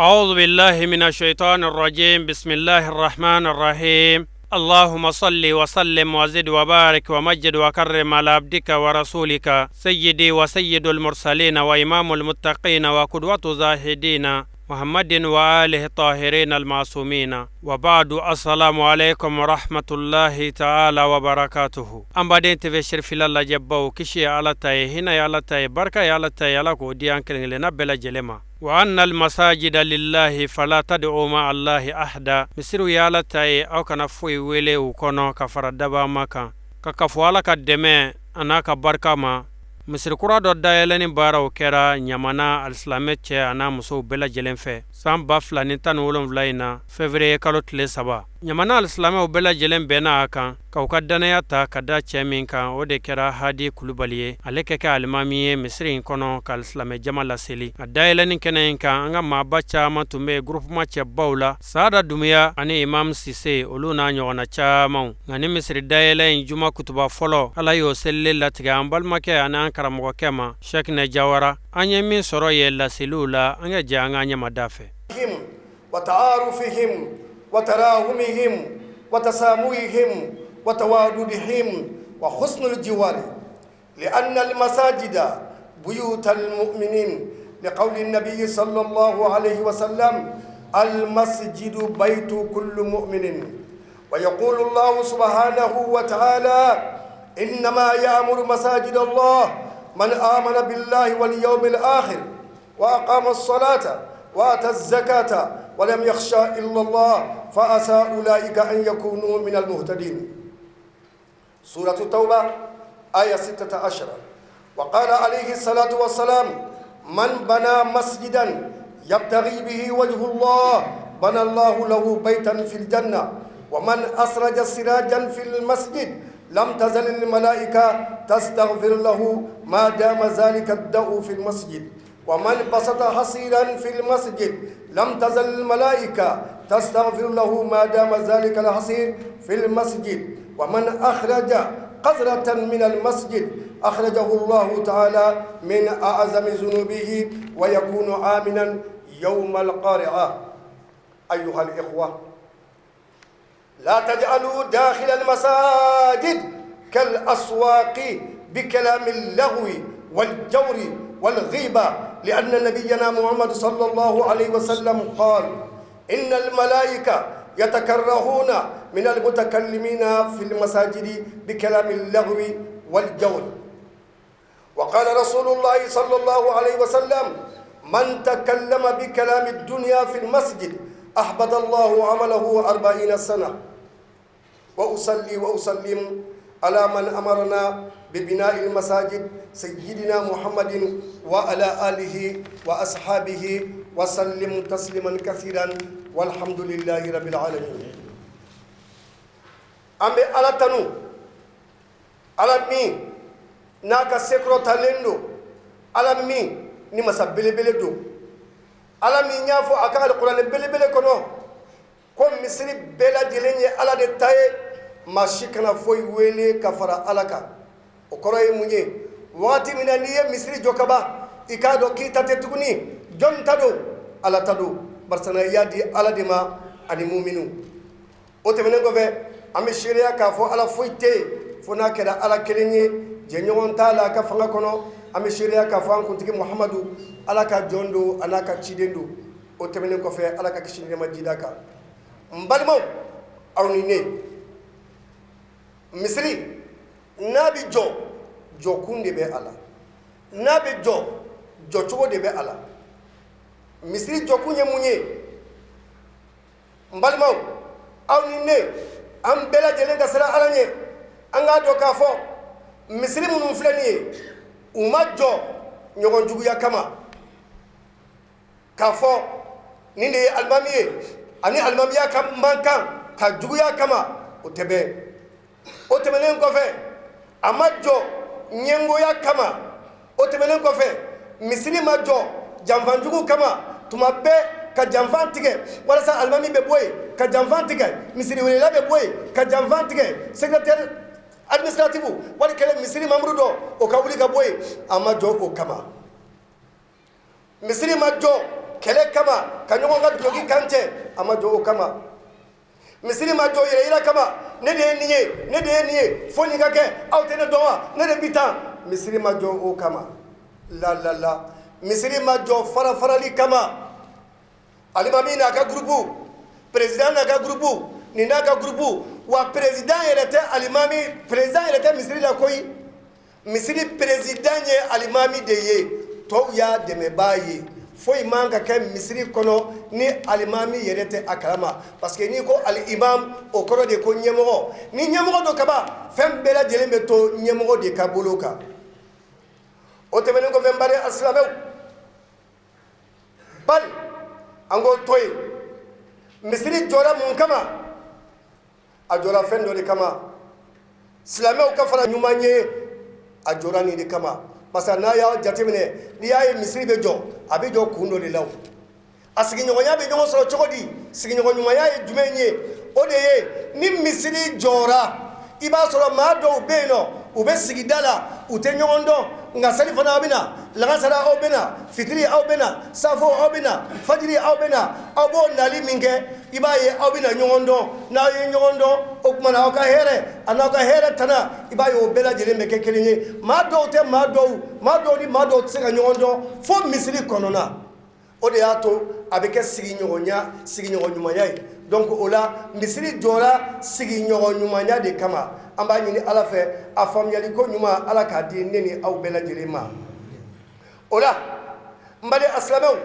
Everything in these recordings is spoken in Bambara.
أعوذ بالله من الشيطان الرجيم بسم الله الرحمن الرحيم اللهم صل وسلم وزد وبارك ومجد وكرم على عبدك ورسولك سيدي وسيد المرسلين وإمام المتقين وقدوة زاهدين محمد وآله الطاهرين المعصومين وبعد السلام عليكم ورحمة الله تعالى وبركاته An baden TV Cherifila lajɛbaw kisi ye Ala ta ye hinɛ ye Ala ta ye barika ye Ala ta ye Ala k'o di an kelen kelenna bɛɛ lajɛlen ma wa anna almasajida lillahi fala tad'u ma allahi ahada misiriw ye Ala ta ye aw kana foyi wele u kɔnɔ ka fara dabama kan ka kafo Ala ka dɛmɛ a n'a ka barika ma misiri kura dɔ dayɛlɛni baaraw kɛra ɲamana alisilamɛ cɛ a n'a musow bɛɛ lajɛlen fɛ san 2017 in na fevrier kalo tile 3 ɲamana alisilamɛw bɛɛ lajɛlen bɛnna a kan ka u ka dannaya ta ka da cɛ min kan o de kɛra hadi kulubali ye ale kɛ kɛ alimami ye misiri in kɔnɔ ka alisilamɛ jama laseli a dayɛlɛni kɛnɛ in kan an ka maaba caman tun bɛ groupement cɛbaw la saada dumuya ani imam sise olu n'a ɲɔgɔnna camanw nka ni misiri dayɛlɛ in juma kutuba fɔlɔ ala y'o selile latigɛ an balimakɛ ani an karamɔgɔkɛ ma sɛkinɛ jawara an ye min sɔrɔ ye laseliw la an ka jɛ an ka ɲɛmada fɛ وتعارفهم وتراحمهم وتسامحهم وتواددهم وحسن الجوار لأن المساجد بيوت المؤمنين لقول النبي صلى الله عليه وسلم المسجد بيت كل مؤمن ويقول الله سبحانه وتعالى إنما يأمر مساجد الله من آمن بالله واليوم الآخر وأقام الصلاة وآتى الزكاة ولم يخشى إلا الله فعسى أولئك أن يكونوا من المهتدين سورة التوبة آية 16 وقال عليه الصلاة والسلام من بنى مسجدا يبتغي به وجه الله بنى الله له بيتا في الجنة ومن أسرج سراجا في المسجد لم تزل الملائكة تستغفر له ما دام ذلك الضوء في المسجد ومن بسط حصيرا في المسجد لم تزل الملائكة تستغفر له ما دام ذلك الحصير في المسجد ومن أخرج قذرة من المسجد أخرجه الله تعالى من أعظم ذنوبه ويكون آمنا يوم القارعة أيها الإخوة لا تجعلوا داخل المساجد كالأسواق بكلام اللغو والجور والغيبة لأن نبينا محمد صلى الله عليه وسلم قال إن الملائكة يتكرهون من المتكلمين في المساجد بكلام اللغو والجور وقال رسول الله صلى الله عليه وسلم من تكلم بكلام الدنيا في المسجد أحبط الله عمله 40 سنة وأصلي وأسلم على من أمرنا ببناء المساجد سيدنا محمد وعلى آله وأصحابه وسلم تسليما كثيرا والحمد لله رب العالمين An bɛ Ala tanu Ala min n'a ka sekɔrɔtalen don Ala min ni masa belebele don Ala min y'a fɔ a ka alikuranɛ belebele kɔnɔ ko misiri bɛɛ lajɛlen ye Ala de ta ye maa si kana foyi wele ka fara Ala kan o kɔrɔ ye mun ye waati min na n'i ye misiri jɔ kaban i k'a dɔn k'i ta tɛ tuguni jɔn ta don Ala ta don barisa i y'a di Ala de ma ani muminu o tɛmɛnen kɔfɛ an bɛ seereya k'a fɔ Ala foyi tɛ yen fo n'a kɛra Ala kelen ye jɛɲɔgɔn t'a la a ka fanga kɔnɔ an bɛ seereya k'a fɔ an kuntigi Muhamadu Ala ka jɔn don a n'a ka ciden don o tɛmɛnen kɔfɛ Ala ka kisi ni nɛɛma jida kan n balimaw aw ni ne misiri n'a bɛ jɔ jɔkun de bɛ a la n'a bɛ jɔ jɔcogo de bɛ a la misiri jɔkun ye mun ye n balimaw aw ni ne an bɛɛ lajɛlen ka siran Ala ɲɛ an k'a dɔn k'a fɔ misiri minnu filɛ nin ye u ma jɔ ɲɔgɔn juguya kama k'a fɔ nin de ye alimami ye ani alimamiya ka man kan ka juguya kama o tɛ bɛn o tɛmɛnen kɔfɛ a ma jɔ ɲɛngoya kama o tɛmɛnen kɔfɛ misiri ma jɔ janfanjugu kama tuma bɛɛ ka janfan tigɛ walasa alimami bɛ bɔ yen ka janfan tigɛ misiri welela bɛ bɔ yen ka janfan tigɛ secrétaire administratif wali kɛlen misiri membre dɔ o ka wuli ka bɔ yen a ma jɔ o kama misiri ma jɔ kɛlɛ kama ka ɲɔgɔn ka duloki kan cɛ, a ma jɔ o kama. Misiri ma jɔ yɛrɛ yira kama, ne de ye nin ye, ne de ye nin ye, fo nin ka kɛ, aw tɛ ne dɔn wa, ne de bi tan. Misiri ma jɔ o kama. La la la, misiri ma jɔ fara farali kama. Alimami n'a ka gurupu, président n'a ka gurupu, nin n'a ka gurupu. Wa président yɛrɛ tɛ alimami, président yɛrɛ tɛ misiri la koyi. Misiri président ye alimami de ye, tɔw y'a dɛmɛbaa ye. Foyi man ka kɛ misiri kɔnɔ ni alimami yɛrɛ tɛ a kalama, parce que n'i ko alimam, o kɔrɔ de ko ɲɛmɔgɔ. Ni ɲɛmɔgɔ don kaban, fɛn bɛɛ lajɛlen bɛ to ɲɛmɔgɔ de ka bolo kan. O tɛmɛnen kɔfɛ, n baden alisilamɛw, bali an k'o to yen. Misiri jɔra mun kama? A jɔra fɛn dɔ de kama, silamɛw ka fara ɲuman ye. A jɔra nin de kama, parce que n'a y'a jateminɛ, n'i y'a ye misiri bɛ jɔ, a bɛ jɔ kun dɔ de la. A sigiɲɔgɔnya bɛ ɲɔgɔn sɔrɔ cogo di? Sigiɲɔgɔn ɲumanya ye jumɛn ye? O de ye ni misiri jɔra, i b'a sɔrɔ maa dɔw bɛ yen nɔ, u bɛ sigida la, u tɛ ɲɔgɔn dɔn, nka selifana aw bɛ na, lagansara aw bɛ na, fitiri aw bɛ na, safo aw bɛ na, fajiri aw bɛ na. Aw b'o nali min kɛ, i b'a ye aw bɛ na ɲɔgɔn dɔn. N'aw ye ɲɔgɔn dɔn, o tuma na aw ka hɛrɛ a n'aw ka hɛrɛ tana, i b'a ye o bɛɛ lajɛlen bɛ kɛ kelen ye. Maa dɔw tɛ maa dɔw, maa dɔw ni maa dɔw tɛ se ka ɲɔgɔn dɔn fo misiri kɔnɔna. O de y'a to a bɛ kɛ sigiɲɔgɔnya, sigiɲɔgɔn ɲumanya ye. Donc o la, misiri jɔra sigiɲɔgɔn ɲumanya de kama. An b'a ɲini Ala fɛ, a faamuyali ko ɲuman, Ala k'a di ne ni aw bɛɛ lajɛlen ma. O la, n baden asilamɛw,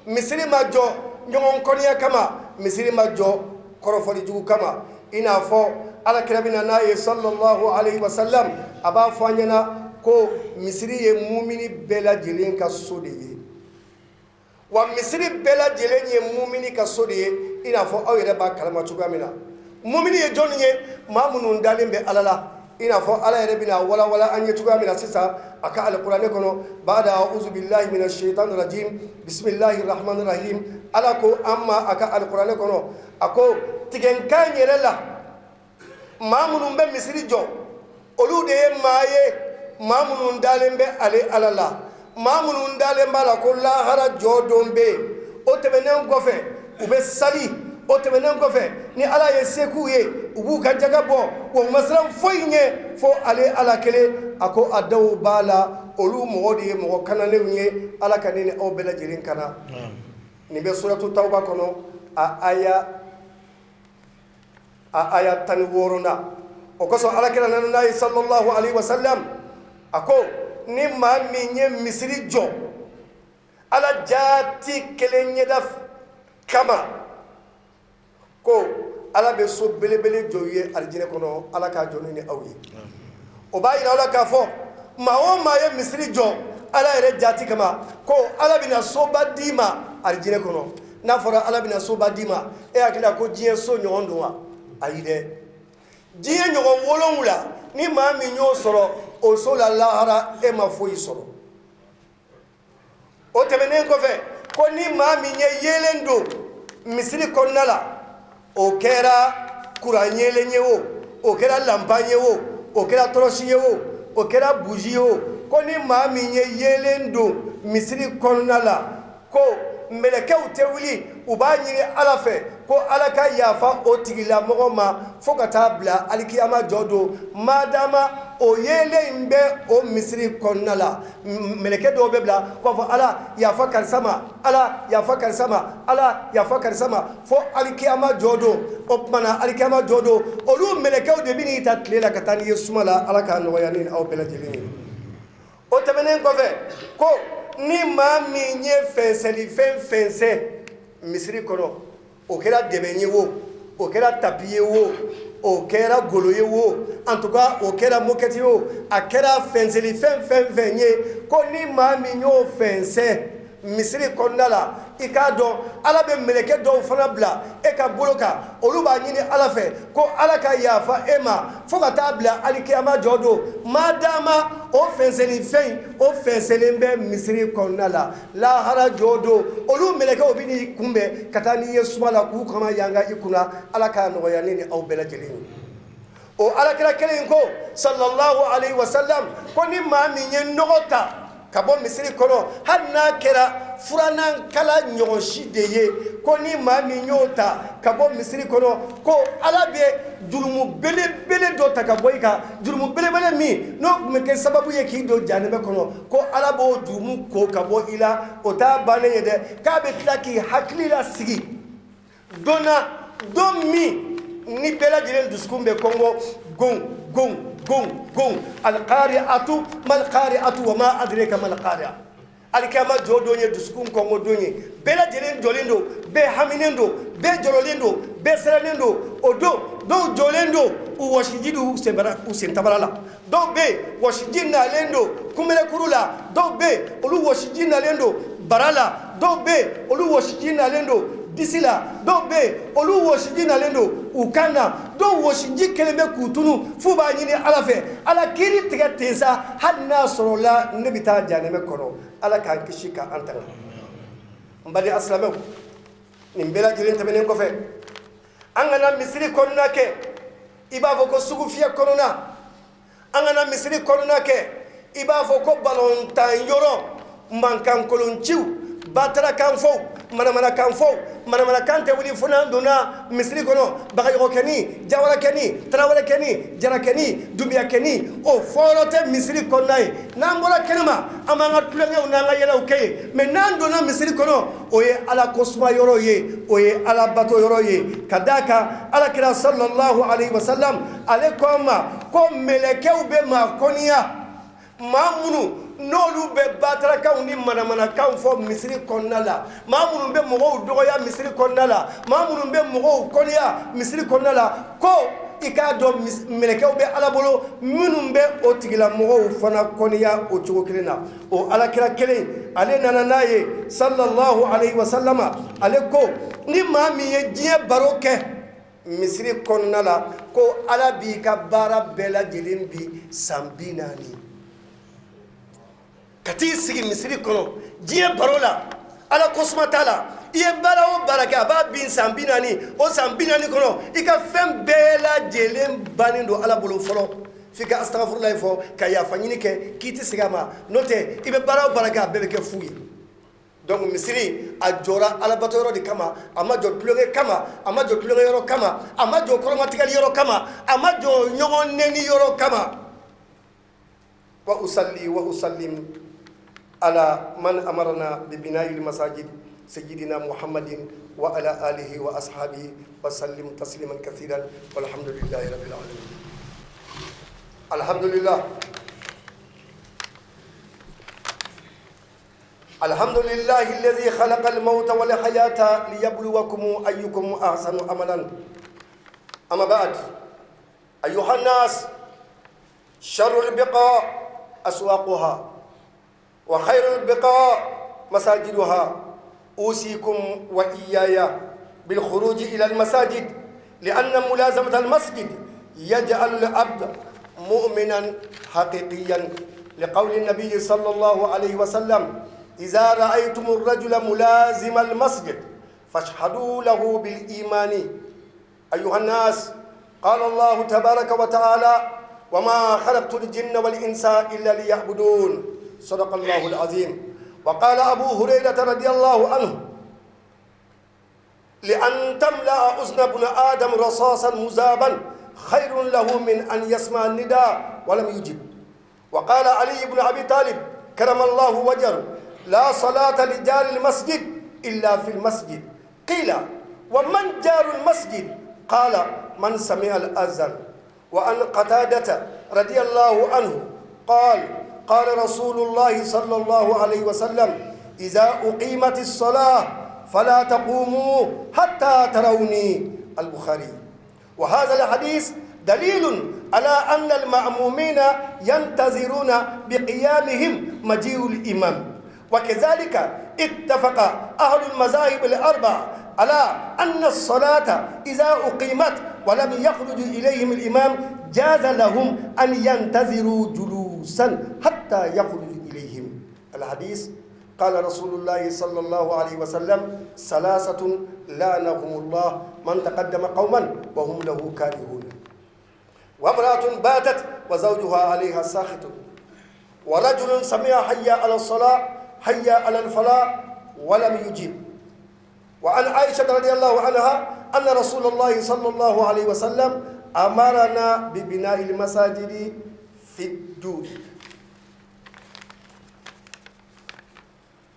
misiri ma jɔ ɲɔgɔn kɔniya kama, misiri ma jɔ kɔrɔfɔli jugu kama. I n'a fɔ Ala kira bɛ na n'a ye, sallallahu alayhi wa sallam, a b'a fɔ an ɲɛna ko misiri ye mumini bɛɛ lajɛlen ka so de ye. Wa misiri bɛɛ lajɛlen ye mumini ka so de ye, i n'a fɔ aw yɛrɛ b'a kalama cogoya min na. Mumini ye jɔnni ye? Maa minnu dalen bɛ Ala la, i n'a fɔ Ala yɛrɛ bɛna walawala an ye cogoya min na sisan a ka alikuranɛ kɔnɔ. Bada auzubillahi mina shaitani rajim, bisimilahi rahmani rahim. Ala ko an ma a ka alikuranɛ kɔnɔ, a ko tigɛnkan yɛrɛ la, maa minnu bɛ misiri jɔ, olu de ye maa ye, maa minnu dalen bɛ ale Ala la, maa minnu dalen b'a la ko lahara jɔ don bɛ yen. O tɛmɛnen kɔfɛ, u bɛ sali. O tɛmɛnen kɔfɛ, ni Ala ye se k'u ye, u b'u ka jaga bɔ, wa u ma siran foyi ɲɛ fo ale Ala kelen. A ko a dɔw b'a la, olu mɔgɔ de ye mɔgɔ kananenw ye. Ala ka ne ni aw bɛɛ lajɛlen kana. Nin bɛ suratu Tawba kɔnɔ, a aya 16nan. O kosɔn Ala kira nana n'a ye, sallallahu alaihi wasallam, a ko ni maa min ye misiri jɔ Ala jaati kelen ɲɛda kama, ko Ala bɛ so belebele jɔ u ye alijinɛ kɔnɔ. Ala k'a jɔ ne ni aw ye. O b'a yira aw la k'a fɔ maa o maa ye misiri jɔ Ala yɛrɛ jaati kama, ko Ala bɛna soba d'i ma alijinɛ kɔnɔ. N'a fɔra Ala bɛna soba d'i ma, e hakili la ko diɲɛ so ɲɔgɔn don wa? Ayi dɛ, diɲɛ ɲɔgɔn 7, ni maa min y'o sɔrɔ o so la lahara, e ma foyi sɔrɔ. O tɛmɛnen kɔfɛ, ko ni maa min ye yeelen don misiri kɔnɔna la, o kɛra kuran yeelen ye o, o kɛra lanpan ye o, o kɛra tɔrɔsi ye o, o kɛra buji ye o, ko ni maa min ye yeelen don misiri kɔnɔna la, ko mɛlɛkɛw tɛ wuli, u b'a ɲini Ala fɛ ko Ala ka yafa o tigilamɔgɔ ma fo ka taa bila alikiyama jɔ don, madama o yeelen in bɛ o misiri kɔnɔna la. Mɛlɛkɛ dɔw bɛ bila k'a fɔ Ala yafa karisa ma, Ala yafa karisa ma, Ala yafa karisa ma, fo alikiyama jɔ don. O tuma na, alikiyama jɔ don, olu mɛlɛkɛw de bɛ n'i ta tile la ka taa n'i ye suma la. Ala k'a nɔgɔya ni aw bɛɛ lajɛlen ye. O tɛmɛnen kɔfɛ, ko ni maa min ye fɛnsɛlifɛn fɛnsɛn misiri kɔnɔ, o kɛra dɛbɛn ye wo, o kɛra tapi ye wo, o kɛra golo ye wo, en tout cas o kɛra moquette ye wo, a kɛra fɛnsɛlifɛn fɛn fɛn ye, ko ni maa min y'o fɛnsɛn misiri kɔnɔna la, i k'a dɔn Ala bɛ mɛlɛkɛ dɔw fana bila e ka bolo kan, olu b'a ɲini Ala fɛ ko Ala ka yafa e ma fo ka taa bila alikiyama jɔ don, madama o fɛnsɛlifɛn o fɛnsɛlen bɛ misiri kɔnɔna la. Lahara jɔ don, olu mɛlɛkɛw bɛ n'i kunbɛn ka taa n'i ye suma la, k'u kama yanga i kunna. Ala k'a nɔgɔya ne ni aw bɛɛ lajɛlen ye. O Alakira kelen in ko, sallallahu alaihi wasallam, ko ni maa min ye nɔgɔ ta ka bɔ misiri kɔnɔ, hali n'a kɛra furanan kala ɲɔgɔn si de ye, ko ni maa min y'o ta ka bɔ misiri kɔnɔ, ko Ala bɛ jurumu belebele dɔ ta ka bɔ i kan, jurumu belebele min n'o tun bɛ kɛ sababu ye k'i don jahanama kɔnɔ, ko Ala b'o jurumu ko ka bɔ i la. O t'a bannen ye dɛ, k'a bɛ tila k'i hakili lasigi don na, don min ni bɛɛ lajɛlen dusukun bɛ kɔngɔ gon gon gon gon. Alqari'atu malqari'atu wa ma adraka malqari'a. Alikiyama jɔ don ye dusukun kɔngɔ don ye. Bɛɛ lajɛlen jɔlen don, bɛɛ haminen don, bɛɛ jɔrɔlen don, bɛɛ sirannen don. O don, dɔw jɔlen don, u wɔsiji d'u u sentabara la, dɔw bɛ yen, wɔsiji nalen don kunbɛlɛkuru la, dɔw bɛ yen, olu wɔsiji nalen don bara la, dɔw bɛ yen, olu wɔsiji nalen don disi la, dɔw bɛ yen, olu wɔsiji nalen don u kan na, dɔw wɔsiji kɛlen bɛ k'u tunu f'u b'a ɲini Ala fɛ, Ala kiiri tigɛ ten sa, hali n'a sɔrɔla ne bɛ taa jahanama kɔnɔ. Ala k'an kisi k'an tanga. N baden asilamɛw, nin bɛɛ lajɛlen tɛmɛnen kɔfɛ, an kana misiri kɔnɔna kɛ i b'a fɔ ko sugufiyɛ kɔnɔna, an kana misiri kɔnɔna kɛ i b'a fɔ ko balontan yɔrɔ, mankankolonciw, batarakanfɔw, manamanakanfɔw. Manamanakan tɛ wuli fo n'an donna misiri kɔnɔ. Bagayɔgɔkɛni, jawarakɛni, tarawelekɛni, jarakɛni, dunbiyakɛni, o fɔyɔrɔ tɛ misiri kɔnɔna ye. N'an bɔra kɛnɛma, an b'an ka tulonkɛw n'an ka yɛlɛw kɛ yen, mais n'an donna misiri kɔnɔ, o ye Ala kosuma yɔrɔ ye, o ye Ala bato yɔrɔ ye. Ka d'a kan Ala kira sallallahu alaihi wasallam, ale ko an ma ko mɛlɛkɛw bɛ maa kɔniya, maa minnu n'olu bɛ batarakanw ni manamanakanw fɔ misiri kɔnɔna la, maa minnu bɛ mɔgɔw dɔgɔya misiri kɔnɔna la, maa minnu bɛ mɔgɔw kɔniya misiri kɔnɔna la, ko i k'a dɔn mɛlɛkɛw bɛ Ala bolo minnu bɛ o tigilamɔgɔw fana kɔniya o cogo kelen na. O alakira kelen, ale nana n'a ye sallallahu alaihi wasallama, ale ko ni maa min ye diɲɛ baro kɛ misiri kɔnɔna la, ko Ala b'i ka baara bɛɛ lajɛlen bin san 40. Ka t'i sigi misiri kɔnɔ diɲɛ baro la, Ala kosuma t'a la, i ye baara o baara kɛ, a b'a bin san 40. O san 40 kɔnɔ, i ka fɛn bɛɛ lajɛlen bannen don Ala bolo fɔlɔ, f'i ka astagfurulayi fɔ ka yafa ɲini kɛ k'i tɛ segin a ma, n'o tɛ i bɛ baara o baara kɛ, a bɛɛ bɛ kɛ fu ye. Donc misiri a jɔra alabato yɔrɔ de kama, a ma jɔ tulonkɛ kama, a ma jɔ tulonkɛ yɔrɔ kama, a ma jɔ kɔrɔmatigɛli yɔrɔ kama, a ma jɔ ɲɔgɔn nɛni yɔrɔ kama. Wa usalli wa usallim ala man amarna bi bina'il masajid, sayyidina Muhammadin wa ala alihi wa ashabihi wa sallim tasliman kathiran, walhamdulillahi rabbil alamin. Alhamdulillah. الحمد لله الذي خلق الموت والحياة ليبلوكم أيكم أحسن عملا. أما بعد، أيها الناس، شر البقاع أسواقها وخير البقاع مساجدها. أوصيكم وإياي بالخروج إلى المساجد، لأن ملازمة المسجد يجعل العبد مؤمنا حقيقيا، لقول النبي صلى الله عليه وسلم: إذا رأيتم الرجل ملازم المسجد فاشهدوا له بالإيمان. أيها الناس، قال الله تبارك وتعالى: وما خلقت الجن والإنس إلا ليعبدون. صدق الله العظيم. وقال أبو هريرة رضي الله عنه: لأن تملأ أذن ابن آدم رصاصا مذابا خير له من أن يسمع النداء ولم يجب. وقال علي بن أبي طالب كرم الله وجهه: لا صلاة لجار المسجد إلا في المسجد. قيل: ومن جار المسجد؟ قال: من سمع الأذان. وعن قتادة رضي الله عنه قال: قال رسول الله صلى الله عليه وسلم: إذا أقيمت الصلاة فلا تقوموا حتى تروني. البخاري. وهذا الحديث دليل على أن المأمومين ينتظرون بقيامهم مجيء الإمام. وكذلك اتفق أهل المذاهب الأربعة على أن الصلاة إذا أقيمت ولم يخرج إليهم الإمام جاز لهم أن ينتظروا جلوسا حتى يخرج إليهم. الحديث: قال رسول الله صلى الله عليه وسلم: ثلاثة لعنهم الله، من تقدم قوما وهم له كارهون، وامرأة باتت وزوجها عليها ساخط. ورجل سمع حي على الصلاة حي على الفلاح ولم يجيب. وعن عائشة رضي الله عنها أن رسول الله صلى الله عليه وسلم أمرنا ببناء المساجد في الدور.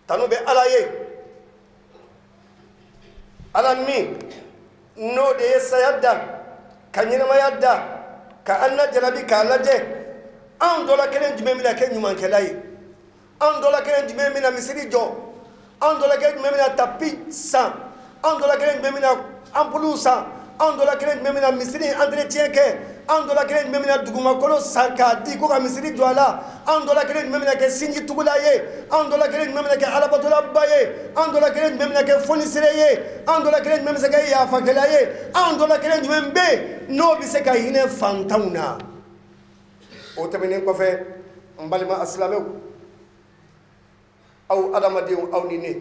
Tanu bɛ Ala ye, Ala min n'o de ye saya da ka ɲɛnamaya da, ka an lajarabi k'a lajɛ anw dɔ la kelen jumɛn bɛna kɛ ɲumankɛla ye, anw dɔ la kelen jumɛn bɛna misiri jɔ, anw dɔ la kelen jumɛn bɛna tapi san, anw dɔ la kelen jumɛn bɛna anpuluw san, anw dɔ la kelen jumɛn bɛna misiri entretien kɛ, anw dɔ la kelen jumɛn bɛna dugumakolo san k'a di ko ka misiri jɔ a la, anw dɔ la kelen jumɛn bɛna kɛ sinjitugula ye, anw dɔ la kelen jumɛn bɛna kɛ alabatolaba ye, anw dɔ la kelen jumɛn bɛna kɛ fonisire ye, anw dɔ la kelen jumɛn bɛ se ka kɛ yafakɛla ye, anw dɔ la kelen jumɛn bɛ yen n'o bɛ se ka hinɛ fantanw na. O tɛmɛnen kɔfɛ, n balima asilamɛw, aw adamadenw, aw ni ne,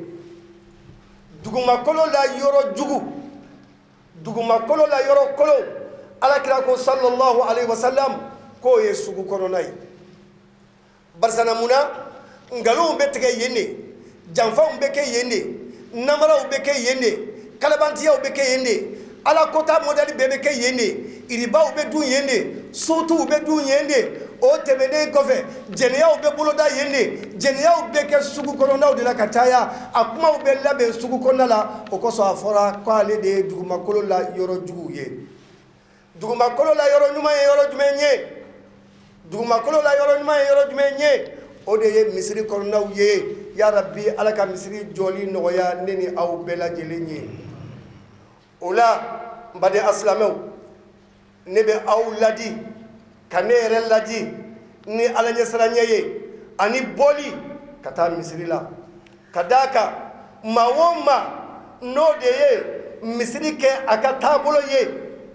dugumakolo la yɔrɔ jugu, dugumakolo la yɔrɔ kolon, Alakira ko sallallahu alaihi wasallam k'o ye sugu kɔnɔna ye. Barisa na mun na nkalonw bɛ tigɛ yen de, janfaw bɛ kɛ yen de, namaraw bɛ kɛ yen de, kalabantiyaw bɛ kɛ yen de, Ala kota mɔdɛli bɛɛ bɛ kɛ yen de, iribaw bɛ dun yen de, sotuw bɛ dun yen de. O tɛmɛnen kɔfɛ, jɛnɛyaw bɛ boloda yen de, jɛnɛyaw bɛ kɛ sugu kɔnɔnaw de la ka caya, a kumaw bɛ labɛn sugu kɔnɔna la. O kosɔn a fɔra k'ale de ye dugumakolo la yɔrɔ juguw ye. Dugumakolo la yɔrɔ ɲuman ye yɔrɔ jumɛn ye? Dugumakolo la yɔrɔ ɲuman ye yɔrɔ jumɛn ye? O de ye misiri kɔnɔnaw ye. Ya Rabi, Ala ka misiri jɔli nɔgɔya ne ni aw bɛɛ lajɛlen ye. O la, n baden asilamɛw, ne bɛ aw ladi ka ne yɛrɛ ladi ni Ala ɲɛsiranɲɛ ye ani bɔli ka taa misiri la, ka d'a kan maa o maa n'o de ye misiri kɛ a ka taabolo ye,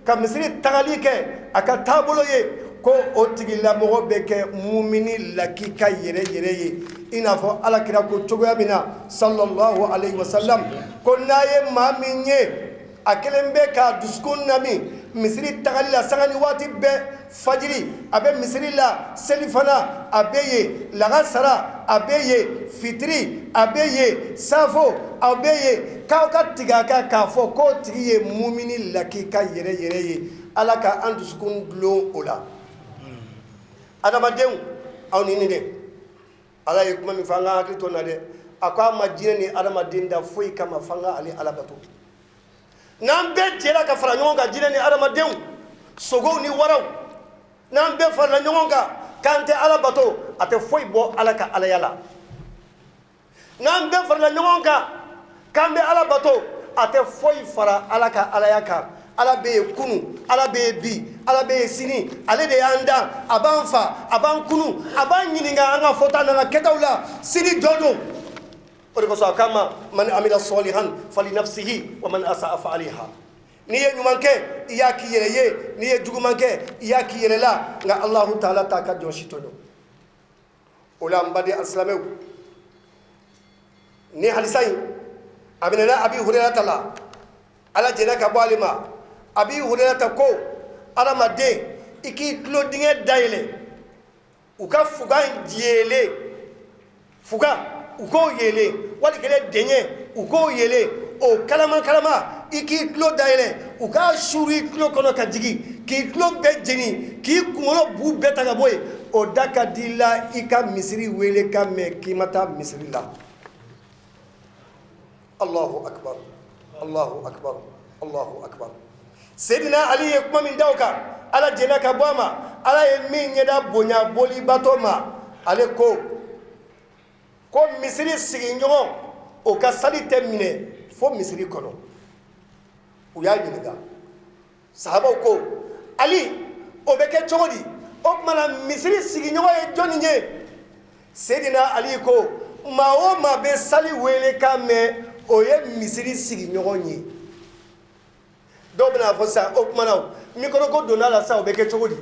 ka misiri tagali kɛ a ka taabolo ye, ko o tigilamɔgɔ bɛ kɛ mumini lakika yɛrɛ yɛrɛ ye, i n'a fɔ Alakira ko cogoya min na sallallahu alaihi wasallam, ko n'a ye maa min ye a kelen bɛ k'a dusukun nami misiri tagali la sanga ni waati bɛɛ, fajiri a bɛ misiri la, selifana a bɛ yen, lagasara a bɛ yen, fitiri a bɛ yen, safo a bɛ yen, k'aw ka tigɛ a kan k'a fɔ k'o tigi ye mumini lakika yɛrɛ yɛrɛ ye. Ala ka an dusukun dulon o la. Adamadenw, aw ni nin dɛ, Ala ye kuma min fɔ, an ka hakili to na dɛ. A ko a ma jinɛ ni adamaden da foyi kama f'an ka ale Ala bato. N'an bɛɛ jɛra ka fara ɲɔgɔn kan, jinɛ ni adamadenw, sogow ni waraw, n'an bɛɛ farala ɲɔgɔn kan k'an tɛ Ala bato, a tɛ foyi bɔ Ala ka alaya la. N'an bɛɛ farala ɲɔgɔn kan k'an bɛ Ala bato, a tɛ foyi fara Ala ka alaya kan. Ala bɛ yen kunu, Ala bɛ yen bi, Ala bɛ yen sini. Ale de y'an dan, a b'an fa, a b'an kunu, a b'an ɲininka an ka fɔta n'an ka kɛtaw la sini jɔ don. O de kosɔn a k'an ma: man amila salihan fali nafsihi wa man asaa fa alayha. N'i ye ɲuman kɛ, i y'a k'i yɛrɛ ye. N'i ye juguman kɛ, i y'a k'i yɛrɛ la. Nka Alahu taala t'a ka jɔn si tɔɲɔ. O la, n baden alisilamɛw, ni hadisa in a minɛna Abi Hurerata la, Ala jɛnna ka bɔ ale ma. Abi Hurerata ko: adamaden, i k'i tulo dingɛ dayɛlɛ, u ka fugan yeelen, fugan u k'o yeelen, wali kelen dɛɲɛ u k'o yeelen, o kalama kalama, i k'i tulo dayɛlɛ, u k'a suuru i tulo kɔnɔ ka jigin k'i tulo bɛɛ jeni, k'i kunkolo bu bɛɛ ta ka bɔ yen, o da ka di la i ka misiri wele ka mɛn k'i ma taa misiri la. Allahu akbar, Allahu akbar, Allahu akbar. Seydina Ali ye kuma min da o kan, Ala jɛnna ka bɔ a ma, Ala ye min ɲɛda bonya bolibatɔ ma, ale ko ko misiri sigiɲɔgɔn o ka sali tɛ minɛ fo misiri kɔnɔ. U y'a ɲininka, sahabaw ko: Ali, o bɛ kɛ cogo di? O tuma na misiri sigiɲɔgɔn ye jɔnni ye? Seydina Ali ko: maa o maa bɛ sali wele kan mɛn, o ye misiri sigiɲɔgɔn ye. Dɔw bɛna fɔ sisan: o tuma na micro ko donna la sisan, o bɛ kɛ cogo di?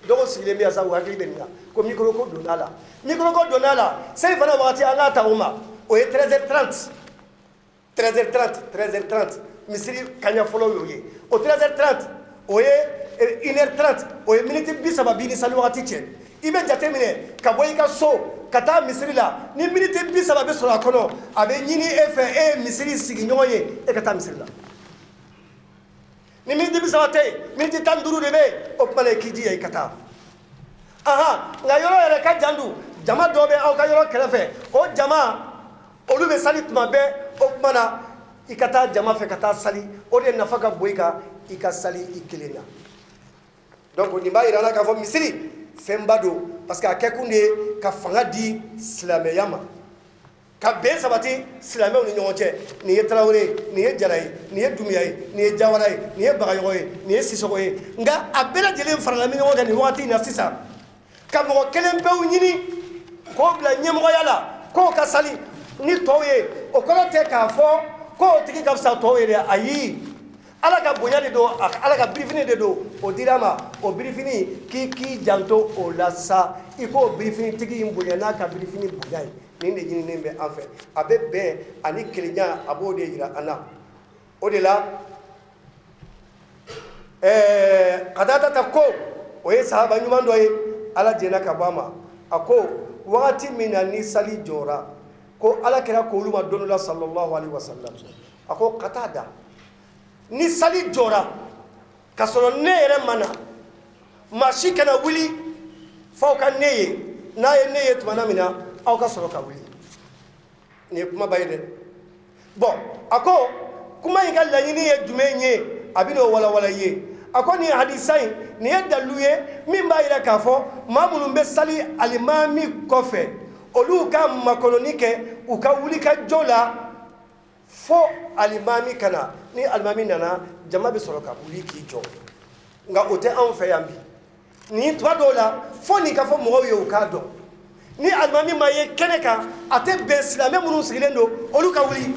Dɔw sigilen bɛ yan sisan, u hakili bɛ nin na ko micro ko donna la. Micro ko donna la, seli fana wagati, an k'a ta o ma, o ye 13h30, 13h30, 13h30, misiri kaɲa fɔlɔ y'o ye. O 13h30, o ye 1h30, o ye miniti 30 bi ni sali wagati cɛ. I bɛ jate minɛ ka bɔ i ka so ka taa misiri la, ni miniti 30 bɛ sɔrɔ a kɔnɔ, a bɛ ɲini e fɛ, e ye misiri sigiɲɔgɔn ye, e ka taa misiri la. Ni miniti 30 tɛ yen, miniti 15 de bɛ yen, o tuma na i k'i jija i ka taa. Ahan, nka yɔrɔ yɛrɛ ka jan dun, jama dɔ bɛ aw ka yɔrɔ kɛrɛfɛ, o jama olu bɛ sali tuma bɛɛ, o tuma na i ka taa jama fɛ ka taa sali, o de nafa ka bon i kan i ka sali i kelen na. Donc nin b'a jira an na k'a fɔ misiri fɛnba don, parce que a kɛkun de ye ka fanga di silamɛya ma, ka bɛn sabati silamɛw ni ɲɔgɔn cɛ. Nin ye Tarawele ye, nin ye Jara ye, nin ye Dunbiya ye, nin ye Jawara ye, nin ye Bagayɔgɔ ye, nin ye Sisɔgɔ ye, nka a bɛɛ lajɛlen farala ɲɔgɔn kan nin wagati in na sisan ka mɔgɔ kelen pewu ɲini k'o bila ɲɛmɔgɔya la k'o ka sali ni tɔw ye. O kɔrɔ tɛ k'a fɔ k'o tigi ka fisa tɔw ye dɛ, ayi, Ala ka bonya de don, Ala ka birifini de don, o dira a ma. O birifini, k'i k'i janto o la sa, i k'o birifinitigi in bonya n'a ka birifini bonya ye. Nin de ɲininen bɛ an fɛ. A bɛ bɛn ani kelenya, a b'o de jira an na. O de la ɛɛ Katadata ko, o ye sahaba ɲuman dɔ ye, Ala jɛnna ka bɔ a ma, a ko wagati min na ni sali jɔra, ko Ala kira k'olu ma don dɔ la, sallallahu alaihi wasallam, a ko Katada, ni sali jɔra ka sɔrɔ ne yɛrɛ ma na, maa si kana wuli f'aw ka ne ye. N'a ye ne ye tuma min na, aw ka sɔrɔ ka wuli. Nin ye kumaba ye dɛ. Bon, a ko kuma in ka laɲini ye jumɛn ye? A bɛ n'o walawala i ye. A ko nin hadisa in, nin ye dalilu ye min b'a jira k'a fɔ maa minnu bɛ sali alimami kɔfɛ, olu ka makɔnɔni kɛ u ka wuli ka jɔ la fo alimami ka na. Ni alimami nana, jama bɛ sɔrɔ ka wuli k'i jɔ. Nka o tɛ anw fɛ yan bi. Nin tuma dɔw la, fo nin ka fɔ mɔgɔw ye u k'a dɔn, ni alimami ma ye kɛnɛ kan, a tɛ bɛn silamɛ minnu sigilen don olu ka wuli,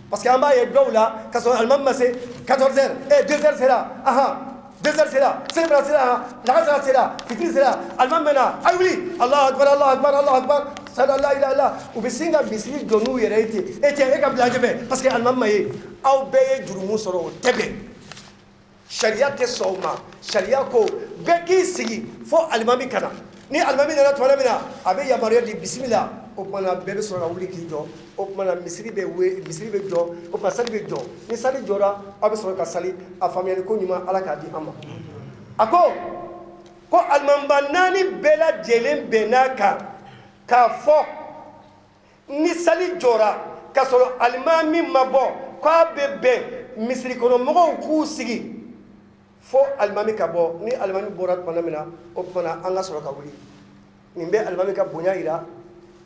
parce que an b'a ye dɔw la, ka sɔrɔ alimami ma se, 14 heures, eh, 2 heures sera, ahan, 2 heures sera, selifana sera, ahan, lagansara sera, fitiri sera, alimami bɛ na, a ye wuli, Alahu akbar, Alahu akbar, Alahu akbar, sada la ilaha illallah. U bɛ sin ka misiri jɔ n'u yɛrɛ ye ten. E cɛ, e ka bila ɲɛfɛ parce que alimami ma ye. Aw bɛɛ ye jurumu sɔrɔ, o tɛ bɛn, sariya tɛ sɔn o ma. Sariya ko bɛɛ k'i sigi fo alimami ka na. Ni alimami nana tuma min na, a bɛ yamaruya di, bisimila, o tuma na bɛɛ bɛ sɔrɔ ka wuli k'i jɔ. O tuma na misiri bɛ we, misiri bɛ jɔ, o tuma sali bɛ jɔ. Ni sali jɔra, aw bɛ sɔrɔ ka sali. A faamuyali ko ɲuman, Ala k'a di an ma. A ko ko alimamiba naani bɛɛ lajɛlen bɛnn'a kan k'a fɔ ni sali jɔra ka sɔrɔ alimami ma bɔ, k'a bɛ bɛn misiri kɔnɔ mɔgɔw k'u sigi fo alimami ka bɔ. Ni alimami bɔra tuma min na, o tuma na an ka sɔrɔ ka wuli. Nin bɛ alimami ka bonya jira,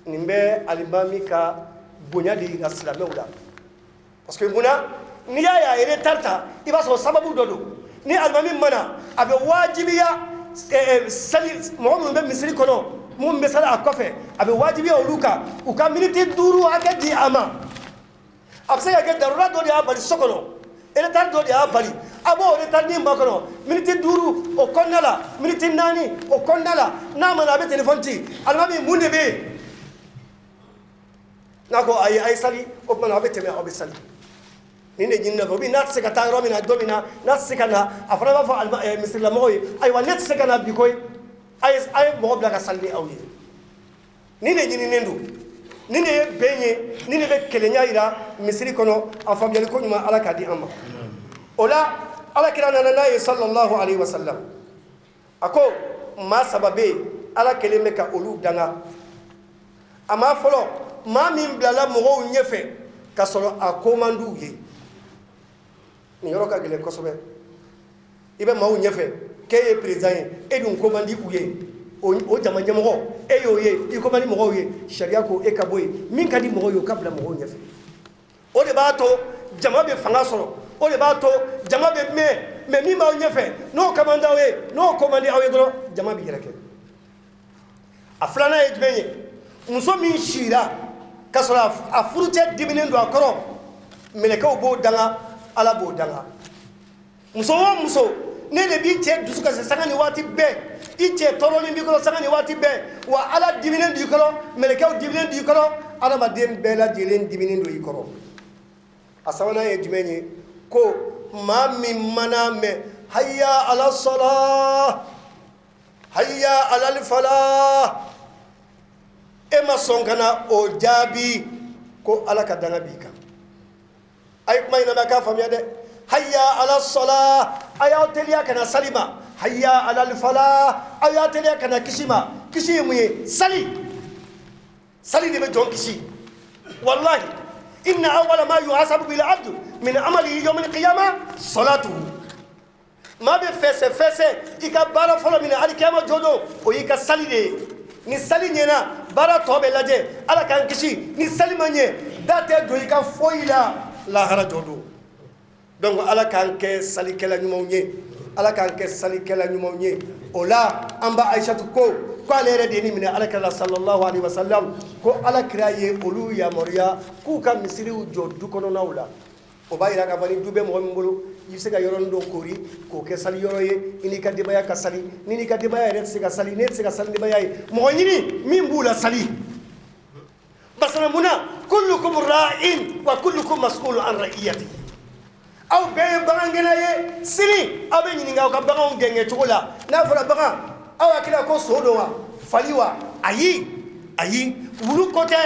nin bɛ alimami ka bonya de jira silamɛw la, parce que munna n'i y'a ye a retard ta, i b'a sɔrɔ sababu dɔ don. Ni alimami ma na, a bɛ wajibiya sali mɔgɔ minnu bɛ misiri kɔnɔ, minnu bɛ sali a kɔfɛ, a bɛ wajibiya olu kan u ka miniti 5 hakɛ di a ma. A bɛ se ka kɛ darura dɔ de y'a bali so kɔnɔ, retard dɔ de y'a bali, a b'o retard nin makɔnɔ miniti 5 o kɔnɔna la, miniti 4 o kɔnɔna la. N'a ma na, a bɛ telefɔni ci: alimami, mun de bɛ yen? N'a ko ayi, a ye sali, o tuma na aw bɛ tɛmɛ, aw bɛ sali. Nin de ɲinina fɛ. N'a tɛ se ka taa yɔrɔ min na don min na, n'a tɛ se ka na, a fana b'a fɔ misirilamɔgɔw ye: ayiwa, ne tɛ se ka na bi koyi, a ye mɔgɔ bila ka sali ni aw ye. Nin de ɲininen don, nin de ye bɛn ye, nin de bɛ kelenya jira misiri kɔnɔ. A faamuyali ko ɲuman, Ala k'a di an ma. O la, Ala kira nana n'a ye, sallallahu alaihi wasallam, a ko maa saba bɛ yen, Ala kelen bɛ ka olu danga. A maa fɔlɔ, maa min bilala mɔgɔw ɲɛfɛ ka sɔrɔ a ko man d'u ye. Nin yɔrɔ ka gɛlɛn kosɛbɛ. I bɛ maaw ɲɛfɛ k'e ye président ye, e dun ko man di u ye. O jama ɲɛmɔgɔ, e y'o ye, i ko man di mɔgɔw ye, sariya ko e ka bɔ yen. Min ka di mɔgɔw ye, o ka bila mɔgɔw ɲɛfɛ. O de b'a to jama bɛ fanga sɔrɔ, o de b'a to jama bɛ mɛn. Mais min b'aw ɲɛfɛ, n'o ka man d'aw ye, n'o ko man di aw ye dɔrɔn, jama bɛ yɛrɛkɛ. A filanan ye jumɛn ye? Muso min sira ka sɔrɔ a furucɛ diminen don a kɔrɔ, mɛlɛkɛw b'o danga, Ala b'o danga. Muso o muso, ne de b'i cɛ dusu kasi sanga ni waati bɛɛ, i cɛ tɔɔrɔlen b'i kɔrɔ sanga ni waati bɛɛ, wa Ala diminen don i kɔrɔ, mɛlɛkɛw diminen don i kɔrɔ, adamaden bɛɛ lajɛlen diminen don i kɔrɔ. A sabanan ye jumɛn ye? Ko maa min mana mɛn hayya ala sala, Hayya alal falah, e ma sɔn ka na o jaabi ko Ala ka danga b'i kan. A ye kuma in lamɛn, k'a faamuya dɛ. Hayya ala sala, a y'aw teliya ka na sali ma. Hayya alal falah, aw y'a teliya ka na kisi ma. Kisi ye mun ye? Sali. Sali de bɛ jɔn kisi. Wallahi, inna awwala ma yuhasabu bil abdu min amalihi yawm al qiyamah salatuhu. Maa bɛ fɛsɛ fɛsɛ i ka baara fɔlɔ min na alikiyama jɔ don, o y'i ka sali de ye. Ni sali ɲɛna, baara tɔ bɛ lajɛ. Ala k'an kisi, ni sali ma ɲɛ, da tɛ don i ka foyi la lahara jɔ don. Donc Ala k'an kɛ salikɛla ɲumanw ye, Ala k'an kɛ salikɛla ɲumanw ye. O la, an ba Ayisatu ko k'ale yɛrɛ de ye nin minɛ Ala kira la sallallahu alaihi wasallam, ko Ala kira ye olu yamaruya k'u ka misiriw jɔ du kɔnɔnaw la. O b'a jira k'a fɔ ni du bɛ mɔgɔ min bolo, i bɛ se ka yɔrɔnin dɔ koori k'o kɛ sali yɔrɔ ye, i n'i ka denbaya ka sali. Ni n'i ka denbaya yɛrɛ tɛ se ka sali, n'e tɛ se ka sali denbaya ye, mɔgɔ ɲini min b'u la sali. Parce que mun na? Kullukum ra'in wa kullukum mas'ulun an ra'iyati. Aw bɛɛ ye bagangɛnna ye, sini aw bɛ ɲininka aw ka baganw gɛngɛ cogo la. N'a fɔra bagan, aw hakili la ko so don wa, fali wa? Ayi, ayi, wulu ko tɛ,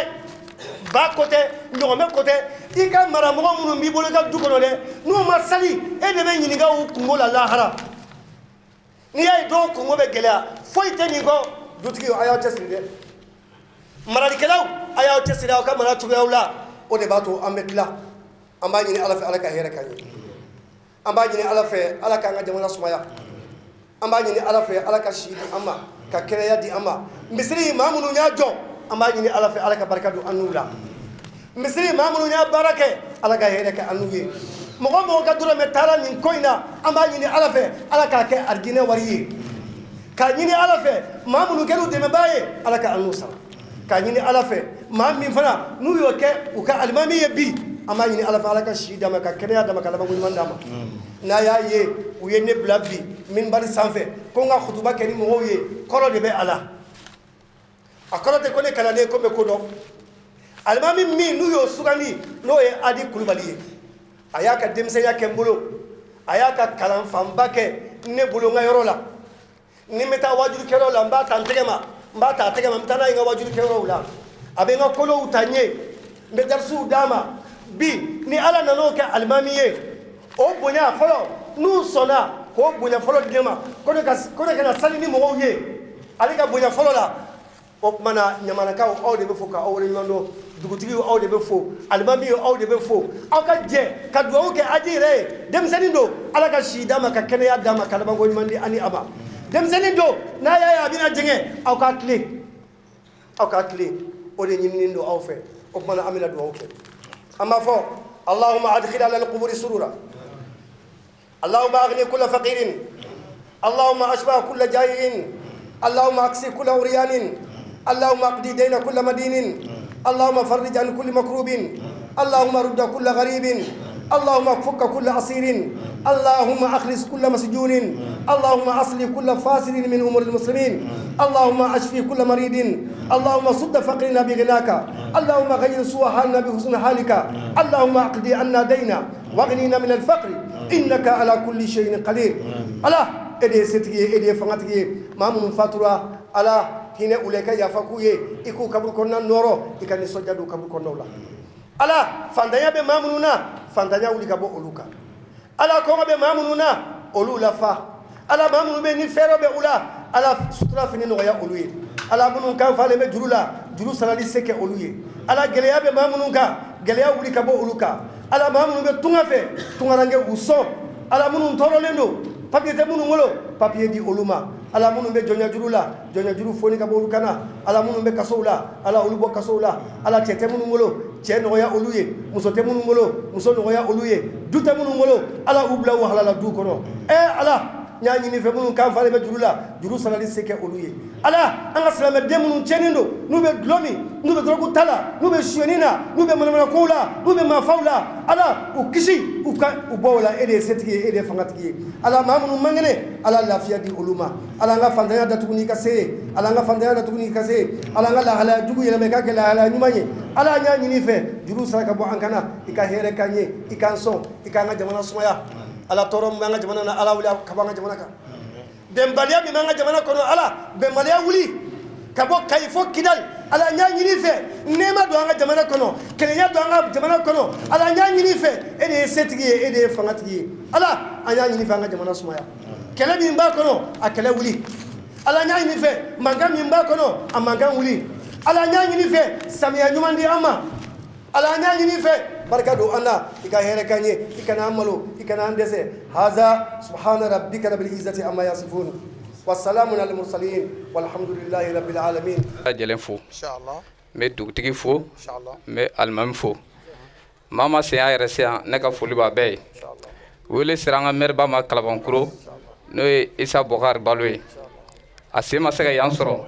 ba ko tɛ, ɲɔgɔmɛ ko tɛ. I ka maramɔgɔ minnu b'i bolo i ka du kɔnɔ dɛ, n'u ma sali, e de bɛ ɲininka u kunko la lahara. N'i y'a ye dɔw kunko bɛ gɛlɛya, foyi tɛ nin kɔ. Dutigi, a y'aw cɛsiri dɛ. Maralikɛlaw, a y'aw cɛsiri aw ka mara cogoyaw la. O de b'a to an bɛ tila. An b'a ɲini Ala fɛ, Ala ka hɛrɛ k'an ye. An b'a ɲini Ala fɛ, Ala k'an ka jamana sumaya. An b'a ɲini Ala fɛ, Ala ka si di an ma, ka kɛnɛya di an ma. Misiri maa minnu y'a jɔ, an b'a ɲini Ala fɛ, Ala ka barika don an n'u la. Misiri maa minnu y'a baara kɛ, Ala ka hɛrɛ kɛ an n'u ye. Mɔgɔ mɔgɔ ka dɔrɔmɛ taara nin ko in na, an b'a ɲini Ala fɛ, Ala k'a kɛ arijinɛ wari ye. K'a ɲini Ala fɛ, maa minnu kɛra u dɛmɛbaa ye, Ala ka an n'u sara. K'a ɲini Ala fɛ, maa min fana n'u y'o kɛ u ka alimami ye bi, an b'a ɲini Ala fɛ, Ala ka si d'a ma, ka kɛnɛya d'a ma, ka labanko ɲuman d'a ma. N'a y'a ye u ye ne bila bi minbari sanfɛ ko n ka kutuba kɛ ni mɔgɔw ye, kɔrɔ de bɛ a la. A kɔrɔ tɛ ko ne kalanden ko n bɛ ko dɔn. Alimami min n'u y'o sugandi, n'o ye Adi Kulubali ye, a y'a ka denmisɛnya kɛ n bolo, a y'a ka kalan fanba kɛ ne bolo n ka yɔrɔ la. Ni n bɛ taa wajulikɛyɔrɔ la, n b'a ta n tɛgɛ ma, n b'a ta a tɛgɛ ma, n bɛ taa n'a ye n ka wajulikɛyɔrɔw la. A bɛ n ka kolow ta n ye, n bɛ darisiw d'a ma. Bi ni Ala nan'o kɛ alimami ye, o bonya fɔlɔ, n'u sɔnna k'o bonya fɔlɔ di ne ma ko ne ka na sali ni mɔgɔw ye, ale ka bonya fɔlɔ la. O tuma na, ɲamanakaw, aw de bɛ fo k'aw waleɲuman dɔn. Dugutigiw, aw de bɛ fo. Alimami, aw de bɛ fo. Aw ka jɛ ka dugawu kɛ Aji yɛrɛ ye. Denmisɛnnin don, Ala ka si d'a ma, ka kɛnɛya d'a ma, ka labanko ɲuman di ani a ma. Denmisɛnnin don, n'a y'a ye a bɛna jɛngɛ, aw k'a tilen, aw k'a tilen. O de ɲininen don aw fɛ. O tuma na, an bɛna dugawu kɛ. An b'a fɔ: Allahumma adkhil ala al-quburi surura, Allahumma aghni kulla faqirin, Allahumma ashba kulla jai'in, Allahumma aksi kulla uryanin, Allahumma aqdi dayna kulla madinin, Allahumma farrij an kulli makrubin, Allahumma rudda kulla gharibin, Allahumma fukka kulla asirin, Allahumma akhlis kulla masjunin, Allahumma asli kulla fasidin min umur al-muslimin, Allahumma ashfi kulla maridin, Allahumma sudda faqrina bighinaka, Allahumma ghayyir su'a halina bihusni halika, Allahumma aqdi anna dayna waghnina min al-faqri innaka ala kulli shay'in qadir. Ala, e de ye setigi ye, e de ye fangatigi ye. Maa minnu fatura, Ala hinɛ u la, i ka yafa k'u ye, i k'u kaburu kɔnɔna nɔɔrɔ, i ka nisɔndiya don kaburu kɔnɔnaw la. Ala, fantanya bɛ maa minnu na, fantanya wuli ka bɔ olu kan. Ala, kɔngɔ bɛ maa minnu na, olu lafa. Ala, maa minnu bɛ ni fɛɛrɛ bɛ u la, Ala sutura fini nɔgɔya olu ye. Ala, minnu kan falen bɛ juru la, juru sarali se kɛ olu ye. Ala, gɛlɛya bɛ maa minnu kan, gɛlɛya wuli ka bɔ olu kan. Ala, maa minnu bɛ tunga fɛ, tungaranke u sɔn. Ala, minnu tɔɔrɔlen don, papiye tɛ minnu bolo, papiye di olu ma. Ala, minnu bɛ jɔnya juru la, jɔnya juru foni ka bɔ olu kan na. Ala, minnu bɛ kasow la, Ala olu bɔ kasow la. Ala, cɛ tɛ minnu bolo, cɛ nɔgɔya olu ye. Muso tɛ minnu bolo, muso nɔgɔya olu ye. Du tɛ minnu bolo, Ala u bila u halala du kɔnɔ. Ɛ Ala, n y'a ɲini fɛ, minnu kan falen bɛ juru la, juru sarali se kɛ olu ye. Ala, an ka silamɛden minnu tiɲɛnen don, n'u bɛ dulɔ min, n'u bɛ dɔrɔgu ta la, n'u bɛ sonyɛni na, n'u bɛ manamanakow la, n'u bɛ maafaw la, Ala u kisi, u ka u bɔ o la. E de ye setigi ye, e de ye fangatigi ye. Ala, maa minnu man kɛnɛ, Ala lafiya di olu ma. Ala, an ka fantanya datugu n'i ka se ye. Ala, an ka fantanya datugu n'i ka se ye. Ala, an ka lahalaya jugu yɛlɛma i k'a kɛ lahalaya ɲuman ye. Ala, an y'a ɲini i fɛ, juru sara ka bɔ an kan na, i ka hɛrɛ k'an ye, i k'an sɔn, i k'an ka jamana sumaya. Ala, tɔɔrɔ min b'an ka jamana na, Ala wuli ka bɔ an ka jamana kan. Bɛnbaliya min b'an ka jamana kɔnɔ, Ala, bɛnbaliya wuli ka bɔ Kayi fo Kidali. Ala, n y'a ɲini i fɛ, nɛɛma don an ka jamana kɔnɔ, kelenya don an ka jamana kɔnɔ. Ala, n y'a ɲini i fɛ, e de ye setigi ye, e de ye fangatigi ye. Ala, an y'a ɲini i fɛ, an ka jamana sumaya. Kɛlɛ min b'a kɔnɔ, a kɛlɛ wuli. Ala, n y'a ɲini i fɛ, mankan min b'a kɔnɔ, a mankan wuli. Ala, n y'a ɲini i fɛ, samiya ɲuman di an ma. Ala, an y'a ɲini i fɛ, barika don an na, i ka hɛrɛ k'an ye, i kana an malo, i kana an dɛsɛ. Haza subhana rabbika rabbil izzati amma yasifun wa salamun alal mursalin walhamdulillahi rabbil alamin. Lajɛlen fo, n bɛ dugutigi fo, n bɛ alimami fo. Maa ma se yɛrɛ se yan, ne ka foli b'a bɛɛ ye. Wele sera an ka mɛriba ma Kalabankuro, n'o ye Isa Bɔkari Balo ye. A sen ma se ka yan sɔrɔ.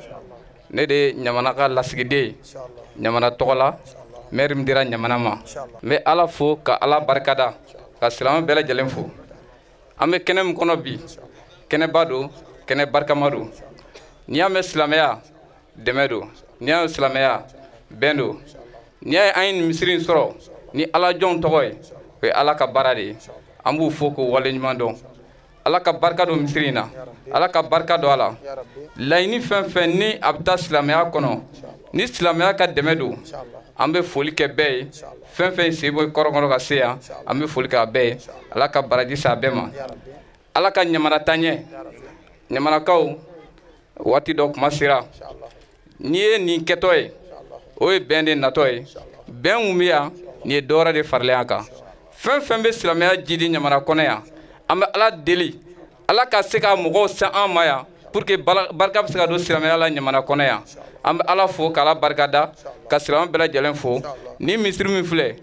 Ne de ye Ɲamana ka lasigiden ye Ɲamana tɔgɔ la, mɛri min dira Ɲamana ma. N bɛ Ala fo ka Ala barikada, ka silamɛ bɛɛ lajɛlen fo. An bɛ kɛnɛ min kɔnɔ bi, kɛnɛba don, kɛnɛ barikama don. N'i y'a mɛn silamɛya, dɛmɛ don. N'i y'a mɛn silamɛya, bɛn don. N'i y'a ye an ye nin misiri in sɔrɔ ni Ala jɔnw tɔgɔ ye, o ye Ala ka baara de ye. An b'u fo k'u waleɲuman dɔn. Ala ka barika don misiri in na, Ala ka barika don a la. Laɲini fɛn fɛn ni a bɛ taa silamɛya kɔnɔ, ni silamɛya ka dɛmɛ don, an bɛ foli kɛ bɛɛ ye. Fɛn fɛn sen bɔ kɔrɔn kɔnɔ ka se yan, an bɛ foli kɛ a bɛɛ ye. Ala ka baraji sa a bɛɛ ma. Ala ka Ɲamana taa ɲɛ. Ɲamanakaw, waati dɔ kuma sera, n'i ye nin kɛtɔ ye, o ye bɛn de natɔ ye. Bɛn mun bɛ yan, nin ye dɔwɛrɛ de faralen a kan. Fɛn fɛn bɛ silamɛya jidi Ɲamana kɔnɔ yan, an bɛ Ala deli, Ala ka se ka mɔgɔw se an ma yan pour que barika bɛ se ka don silamɛya la Ɲamana kɔnɔ yan. An bɛ Ala fo k'Ala barika da, ka silamɛ bɛɛ lajɛlen fo. Ni misiri min filɛ,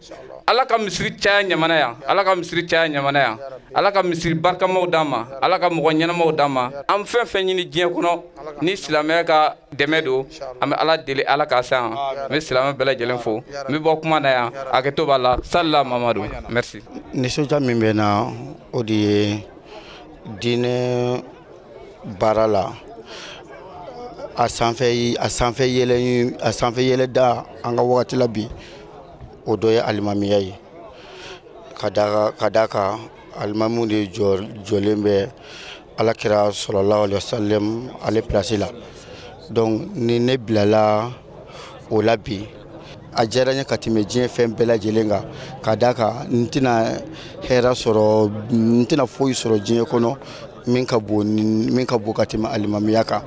Ala ka misiri caya Ɲamana yan, Ala ka misiri caya Ɲamana yan, Ala ka misiri barikamaw d'an ma, Ala ka mɔgɔ ɲɛnamaw d'an ma. An fɛn fɛn ɲini diɲɛ kɔnɔ ni silamɛya ka dɛmɛ don, an bɛ Ala deli, Ala k'a san. N bɛ silamɛ bɛɛ lajɛlen fo. N bɛ bɔ kuma na yan, hakɛto b'a la. Salila Mamadu, merci. Nisɔndiya min bɛ n na, o de ye diinɛ baara la, a sanfɛ, a sanfɛ yɛlɛ, a sanfɛ yɛlɛ da an ka wagati la bi, o dɔ ye alimamiya ye. Ka da kan alimamiw de jɔlen bɛ Ala kira sallallahu alaihi wasallam ale place la. Donc ni ne bilala o la bi, a diyara n ye ka tɛmɛ diɲɛ fɛn bɛɛ lajɛlen kan. Ka da kan n tɛna hɛrɛ sɔrɔ, n tɛna foyi sɔrɔ diɲɛ kɔnɔ min ka bon ka tɛmɛ alimamiya kan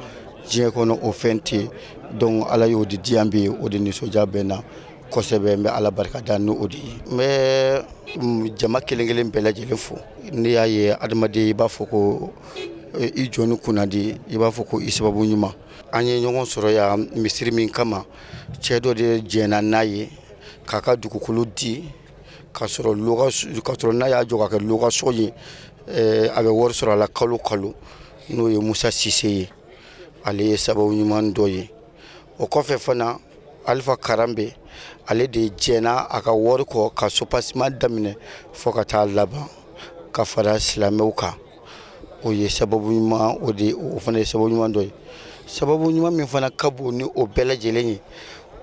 diɲɛ kɔnɔ, o fɛn tɛ yen. Donc Ala y'o de di yan bi, o de nisɔndiya bɛ n na kosɛbɛ. N bɛ Ala barika da ni o de ye. N bɛ jama kelen kelen bɛɛ lajɛlen fo. N'i y'a ye adamaden, i b'a fɔ ko i jɔnni kunnadi, i b'a fɔ ko i sababu ɲuman. An ye ɲɔgɔn sɔrɔ yan misiri min kama, cɛ dɔ de jɛnna n'a ye k'a ka dugukolo di, k'a sɔrɔ n'a y'a jɔ ka kɛ location ye, a bɛ wari sɔrɔ a la kalo kalo, n'o ye Musa Sise ye. Ale ye sababu ɲuman dɔ ye. O kɔfɛ fana, Alifa Karanbe, ale de jɛnna a ka wari kɔ ka soubassement daminɛ fo ka taa laban, ka fara silamɛw kan. O ye sababu ɲuman, o de, o fana ye sababu ɲuman dɔ ye. Sababu ɲuman min fana ka bon ni o bɛɛ lajɛlen ye,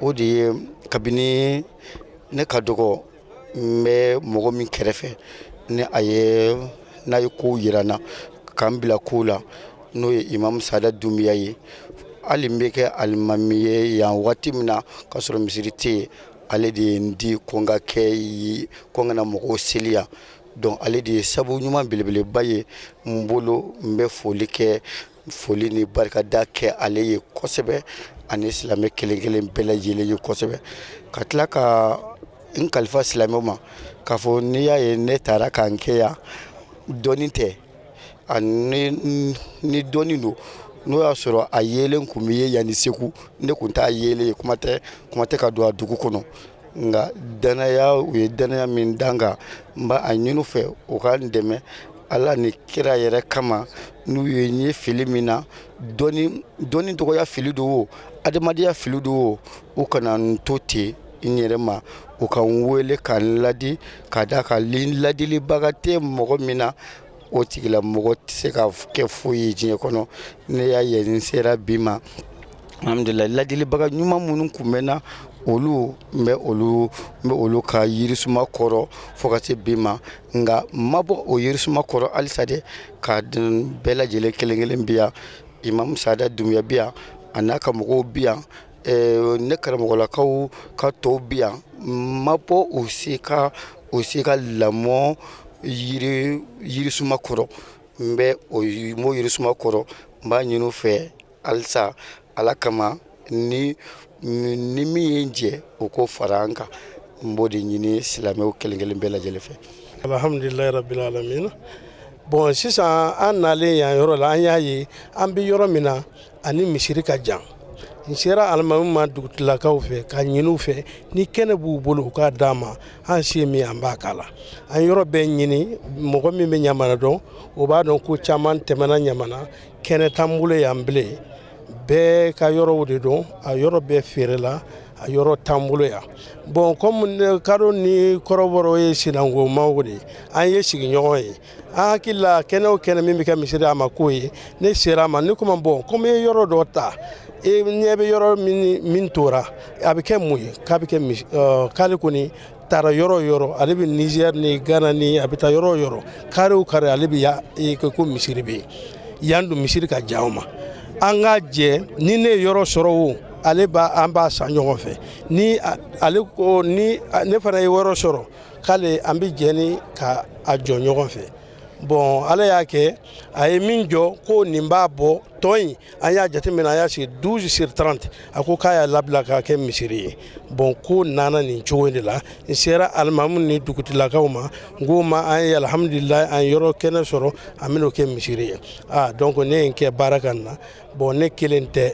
o de ye kabini ne ka dɔgɔ, n bɛ mɔgɔ min kɛrɛfɛ, ni a ye n'a ye kow yira n na k'an bila kow la, n'o ye Imam Sada Dunbiya ye. Hali n bɛ kɛ alimami ye yan waati min na, k'a sɔrɔ misiri tɛ yen, ale de ye n di ko n ka kɛ, ko n kana mɔgɔw seli yan. Donc ale de ye sababu ɲuman belebeleba ye n bolo. N bɛ foli kɛ, foli ni barikada kɛ ale ye kosɛbɛ, ani silamɛ kelen kelen bɛɛ lajɛlen ye kosɛbɛ. Ka tila ka n kalifa silamɛw ma k'a fɔ n'i y'a ye ne taara k'an kɛ yan, dɔɔnin tɛ, ani ni dɔɔnin don. N'o y'a sɔrɔ a yelen kun bɛ ye yanni Segu, ne kun t'a yelen ye, kuma tɛ ka don a dugu kɔnɔ. Nka danaya, u ye danaya min dan kan, n b'a a ɲini fɛ u ka n dɛmɛ Ala ni kira yɛrɛ kama. N'u ye n ye fili min na, dɔɔni dɔɔni dɔgɔya fili don o, adamadenya fili don o, u kana n to ten n yɛrɛ ma, u ka n wele ka n ladi. Ka da kan ladilibaga tɛ mɔgɔ min na, o tigilamɔgɔ tɛ se ka kɛ foyi ye diɲɛ kɔnɔ. Ne y'a ye n sera bi ma, alhamdulilayi, ladilibaga ɲuman minnu tun bɛ n na. Olu n bɛ olu n bɛ olu ka yirisuma kɔrɔ fo ka se bi ma, nka n ma bɔ o yirisuma kɔrɔ halisa dɛ. Ka bɛɛ lajɛlen kelen kelen bi yan, Imam Sada Dunbiya bi yan, a n'a ka mɔgɔw bi yan, ne karamɔgɔlakaw ka tɔw bi yan. N ma bɔ u si ka lamɔ yirisuma kɔrɔ. N bɛ o yirisuma kɔrɔ. N b'a ɲini u fɛ halisa, Ala kama, ni min ye n jɛ, o ko fara an kan. N b'o de ɲini silamɛw kelen kelen bɛɛ lajɛlen fɛ. Alhamdulilayi rabbil alamin. Bon, sisan an nalen yan yɔrɔ la, an y'a ye an bɛ yɔrɔ min na ani misiri ka jan. N sera alimami ma dugutigilakaw fɛ ka ɲini u fɛ, ni kɛnɛ b'u bolo, u k'a d'an ma. An se min, an b'a k'a la. An yɔrɔ bɛɛ ɲini. Mɔgɔ min bɛ Ɲamana dɔn, o b'a dɔn ko caman tɛmɛna Ɲamana. Kɛnɛ t'an bolo yan bilen, bɛɛ ka yɔrɔw de don. A yɔrɔ bɛɛ feerela, a yɔrɔ t'an bolo yan. Bon, comme kadɔ ni kɔrɔbɔrɔ ye sinankunmaw de ye, an ye sigiɲɔgɔn ye. An hakili la, kɛnɛ o kɛnɛ min bɛ kɛ misiri, a ma k'o ye. Ne sera a ma, ne ko ma: bon, comme i ye yɔrɔ dɔ ta, e ɲɛ bɛ yɔrɔ min tora, a bɛ kɛ mun ye? K'a bɛ kɛ misi. K'ale kɔni taara yɔrɔ o yɔrɔ, ale bɛ Niger ni Ghana ni a bɛ taa yɔrɔ o yɔrɔ, kari o kari, ale bɛ ya ko misiri bɛ yen. Yan dun, misiri ka jan ma. An ka jɛ, ni ne ye yɔrɔ sɔrɔ o, ale b'a, an b'a san ɲɔgɔn fɛ. Ni ale ko ni ne fana ye yɔrɔ sɔrɔ, k'ale an bɛ jɛ ni ka a jɔ ɲɔgɔn fɛ. Bon, Ala y'a kɛ, a ye min jɔ, ko nin b'a bɔ tɔ in. An y'a jateminɛ, an y'a sigi 12 sur 30. A ko k'a y'a labila k'a kɛ misiri ye. Bon, ko nana nin cogo de la. N sera alimamu ni dugutigilakaw ma, n ko ma an ye alhamdulilayi, an ye yɔrɔ kɛnɛ sɔrɔ, an bɛn'o kɛ misiri ye. Ah, donc ne ye n kɛ baara kan na. Bon, ne kelen tɛ,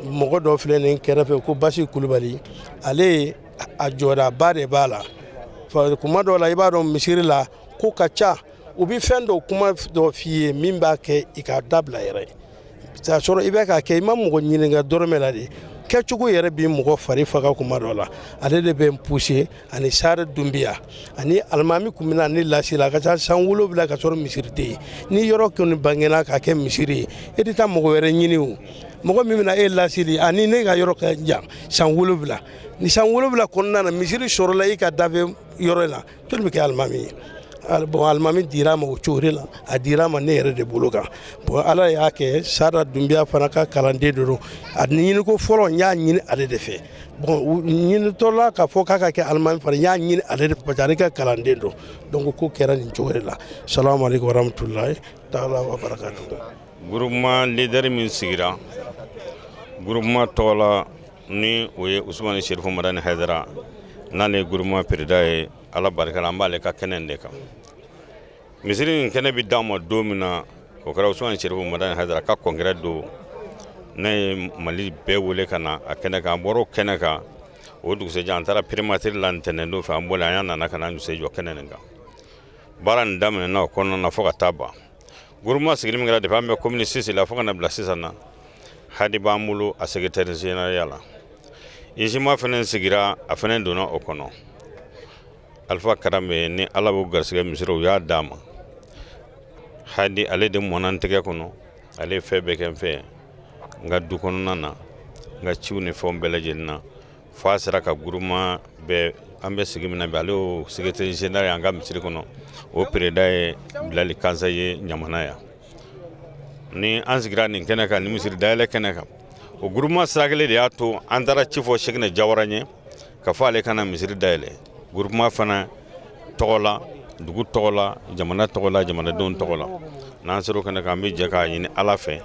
mɔgɔ dɔ filɛ nin kɛrɛfɛ ko Basi Kulubali, ale a jɔdaba de b'a la. Kuma dɔw la, i b'a dɔn, misiri la ko ka ca, u bɛ fɛn dɔw kuma dɔ f'i ye min b'a kɛ i ka dabila yɛrɛ. K'a sɔrɔ i bɛ k'a kɛ, i ma mɔgɔ ɲininka dɔrɔmɛ la de. Kɛcogo yɛrɛ bɛ mɔgɔ fari faga kuma dɔ la. Ale de bɛ n pousser, ani Sare Dunbiya, ani alimami kun bɛ na ne lasi la. A ka ca san 7 ka sɔrɔ misiri tɛ yen. Ni yɔrɔ kɔni bangena k'a kɛ misiri ye, e tɛ taa mɔgɔ wɛrɛ ɲini o, mɔgɔ min bɛna e lasili ani ne ka yɔrɔ ka jan san 7. Ni san 7 kɔnɔna na, misiri sɔrɔla i ka dafɛ yɔrɔ in na, jɔnni bɛ kɛ alimami ye? Bon, alimami dira a ma o cogo de la, a dira a ma ne yɛrɛ de bolo kan. Bon, Ala y'a kɛ, Sada Dunbiya fana ka kalanden de don. A ɲiniko fɔlɔ, n y'a ɲini ale de fɛ. Bon, ɲinitɔla k'a fɔ k'a ka kɛ alimami fana, n y'a ɲini ale de fɛ parce que ale ka kalanden don. Donc ko kɛra nin cogo de la. Salamu aleykum warahmatulahi taala wa barakatuhu. Groupement leader min sigira groupement tɔgɔ la, ni o ye Usumani Serifu Madani Hayidara, n'ale ye groupement président ye, Ala barika la, an b'ale ka kɛnɛ in de kan. Misiri in kɛnɛ bɛ d'an ma don min na, o kɛra Usumani Serifu Madani Hayidara ka congrès don. Ne ye Mali bɛɛ wele ka na a kɛnɛ kan. An bɔra o kɛnɛ kan, o dugusɛjɛ an taara primature la ntɛnɛn don fɛ. An bɔlen, an y'a nana ka na an jɔ kɛnɛ nin kan. Baara nin daminɛna o kɔnɔna na fo ka taa ban. Groupement sigili min kɛra depuis an bɛ commune 6 la fo ka na bila sisan na, Hadi b'an bolo a secrétaire général la. Ijima fana sigira, a fana donna o kɔnɔ. Alpha Karambe, ni Ala b'o garisɛgɛ misiri, u y'a d'a ma. Hadi, ale de mɔnna n tɛgɛ kɔnɔ, ale ye fɛn bɛɛ kɛ n fɛ n ka du kɔnɔna na, n ka ciw ni fɛnw bɛɛ lajɛlen na, fo a sera ka groupement bɛɛ. An bɛ sigi min na bi, ale y'o secrétaire général ye an ka misiri kɔnɔ. O président ye Bilali Kansa ye Ɲamana yan. Ni an sigira nin kɛnɛ kan, ni misiri dayɛlɛ kɛnɛ kan, o groupement sira kelen de y'a to an taara ci fɔ Sekinɛ Jawara ɲɛ ka fɔ ale kana misiri dayɛlɛ groupement fana tɔgɔ la, dugu tɔgɔ la, jamana tɔgɔ la, jamanadenw tɔgɔ la. N'an sera o kɛnɛ kan, an bɛ jɛ k'a ɲini Ala fɛ.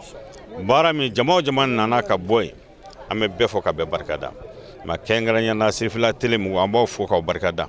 Baara min, jama o jama nana ka bɔ yen, an bɛ bɛɛ fɔ ka bɛɛ barika da. Mɛ kɛrɛnkɛrɛnya na, sirifila tele mɔgɔ, an b'aw fo k'aw barika da.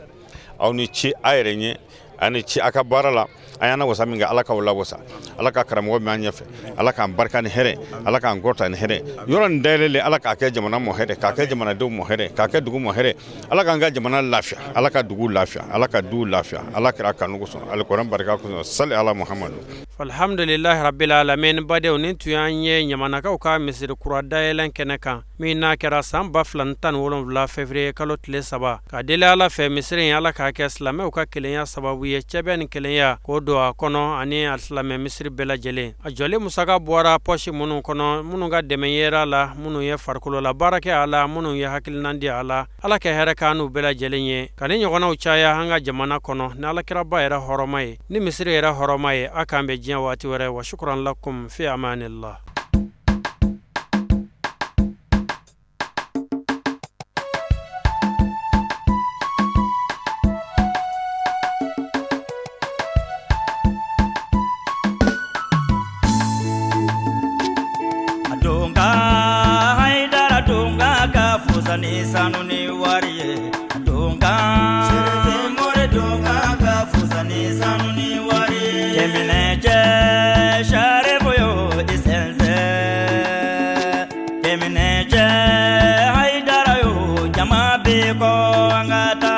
Aw ni ci a yɛrɛ ɲɛ, a ni ci a ka baara la. An y'an wasa min kɛ, Ala k'aw lawasa. Ala ka karamɔgɔ min an ɲɛfɛ, Ala k'an barika ni hɛrɛ, Ala k'an kɔrɔta ni hɛrɛ. Yɔrɔ nin dayɛlɛlen, Ala k'a kɛ jamana mɔ hɛrɛ, k'a kɛ jamanadenw mɔ hɛrɛ, k'a kɛ dugu mɔ hɛrɛ. Ala k'an ka jamana lafiya, Ala ka dugu lafiya, Ala ka duw lafiya. Ala kɛra kanu kosɔn, alikɔrɔn barika kosɔn, sali ala Muhamadu. Alhamdulilahi rabbil alamin. Badenw, nin tun y'an ye Ɲamanakaw ka misiri kura dayɛlɛn kɛnɛ kan, min n'a kɛra san 2017 février kalo tile 3. Ka deli Ala fɛ, misiri in, Ala k'a kɛ silamɛw ka kelenya sababu. sababu ye cɛbɛn ni kelenya k'o don a kɔnɔ ani alisilamɛ misiri bɛɛ lajɛlen. A jɔli musaka bɔra pɔsi minnu kɔnɔ, minnu ka dɛmɛ yera a la, minnu ye farikolola baara kɛ a la, minnu ye hakilinan di a la, Ala ka hɛrɛ k'an n'u bɛɛ lajɛlen ye, ka nin ɲɔgɔnnaw caya an ka jamana kɔnɔ ni alakiraba yɛrɛ hɔrɔma ye, ni misiri yɛrɛ hɔrɔma ye. A k'an bɛn diɲɛ waati wɛrɛ. Wa shukran lakum fi amanillah. Haidara donka ka fusa ni sanu ni wari ye donka more donka ka fusa ni sanu ni wari ye Cɛminɛcɛ Sharifu yo i sɛnsɛn Cɛminɛcɛ Haidara yo jama bɛ kɔ an ka taa.